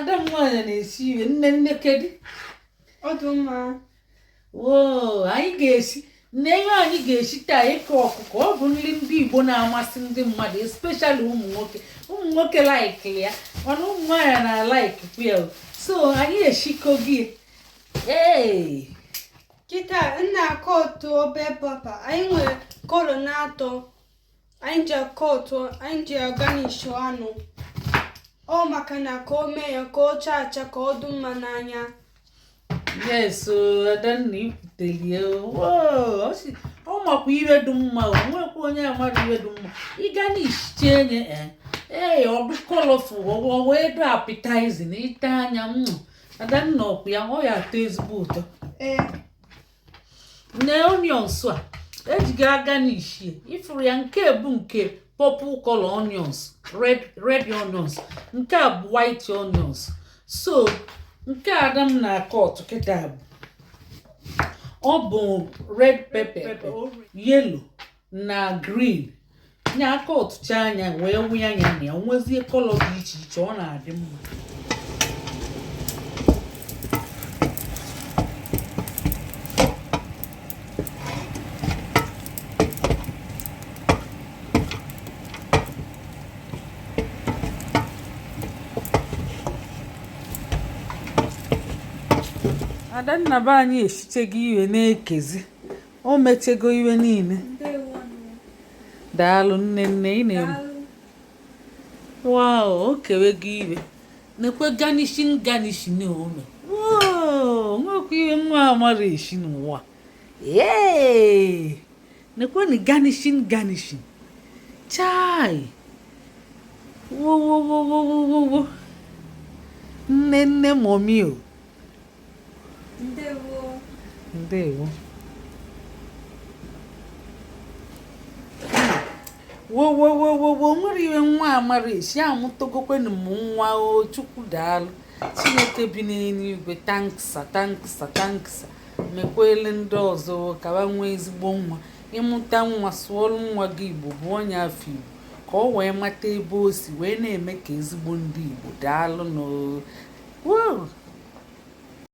Ada m nwaanyị na-esi ihe. Nne, nne, kedu? Ọ dị mma. Oo, anyị ga-esi nne ihe anyị ga-esi taa, eke ọkụkọ. Ọ bụ nri ndị Igbo na-amasị ndị mmadụ, especially ụmụ nwoke. Ụmụ nwoke like ya, mana ụmụ nwaanyị na-alaikikwa ya o. So anyị eshikogo ya. Ee. Kịta m na-akọtụ bell pepper. Anyị nwere colour na-atọ anyị ji akọtụ, anyị ji agarnish anụ. Ọ maka na ka o mee ya ka ọ chaa acha, ka ọ dị mma n'anya. Yes o, Adanna, ikwutelie o. Ọ makwa ihe dị mma. O nwekwa onye amara ihe dị mma ị garnishie nye. Ee, ọ dị colourful, ọ wee dị appetizing ite anya. Adanna, ọkwa ya, ọ ya atọ ezigbo ụtọ. Ee. Nne, onions a ejiga agarnish, ifuru ya, nke bụ nke purple color onions, red red onions, nke a bụ white onions. So nke ada m na-akọ kịta bụ, ọ bụ red pepper, yellow na green. Nya aka ọtụcha anya wee wụnye anya na ya, nwezie colour dị iche iche, ọ na-adị mma. Adanna be anyị esichego iwe na-ekezi, o mechego iwe niile. Daalụ, nne. Nne, ị na-eme. Wow, o kewego iwe. Nekwe garnishing, garnishing ome. Wow, nwekwa ihe nwa amara esi n'ụwa. Ee, nekwenụ garnishing, garnishing. Chai, wowowowowowo, nne, nne, mommy o. Ndewo. Ndewo. Wowowowowo, nwere ihe nwa amara esi. Amụtagokwenu m nwa o. Chukwu daalụ. Chineke bi n'eluigwe, thanks, thanks, thanks. Mekwele ndị ọzọ ka ha nwee ezigbo nwa. Ịmụta nwa, sụọrọ nwa gị Igbo, bụ onye afọ Igbo, ka ọ wee mata ebe o si wee na-eme ka ezigbo ndị Igbo. Daalụ nụ. Woo!